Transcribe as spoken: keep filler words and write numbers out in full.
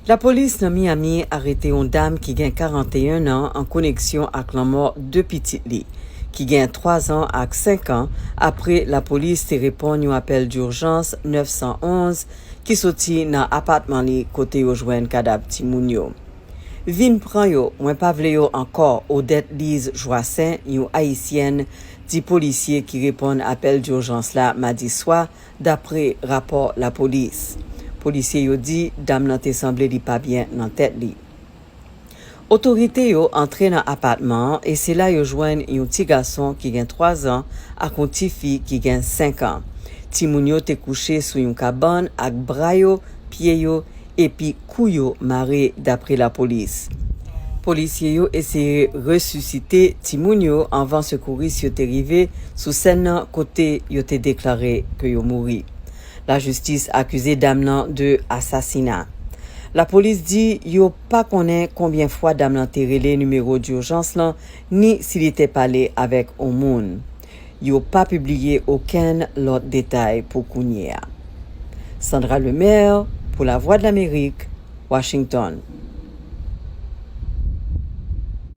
Lapolis nan Miami arete yon dam ki gen karanteyen an an koneksyon ak lanmò de pitit li, ki gen twa zan ak senk an, apre lapolis te reponn yon apèl dijans nèf san onz ki soti nan apatman li kote yo jwenn kadav timoun yo. Vin pran yo, mwen pa vle yo ankò, Odette Lise Joassaint, yon ayisyèn, di polisye ki reponn apèl dijans la madi swa, dapre rapò lapolis. Polisye yo di dam nan te sanble li pa byen nan tèt li. Otorite yo antre nan apatman an e se la yo jwenn yon ti gason ki gen twa zan ak yon tifi ki gen senk an. Timoun yo te kouche sou yon kabann ak bra yo, pye yo, epi kou yo mare, dapre lapolis. Polisye yo eseye resisite timoun yo anvan sekouris yo te rive sou sèn nan kote yo te deklare ke yo mouri. Lajistis akize dam nan de asasina. Lapolis di yo pa konnen konbyen fwa dam nan te rele nimewo dijans lan ni si li te pale avèk yon moun. Yo pa pibliye okenn lòt detay pou kounye a. Sandra Lemaire, pou Lavwadlamerik, Washington.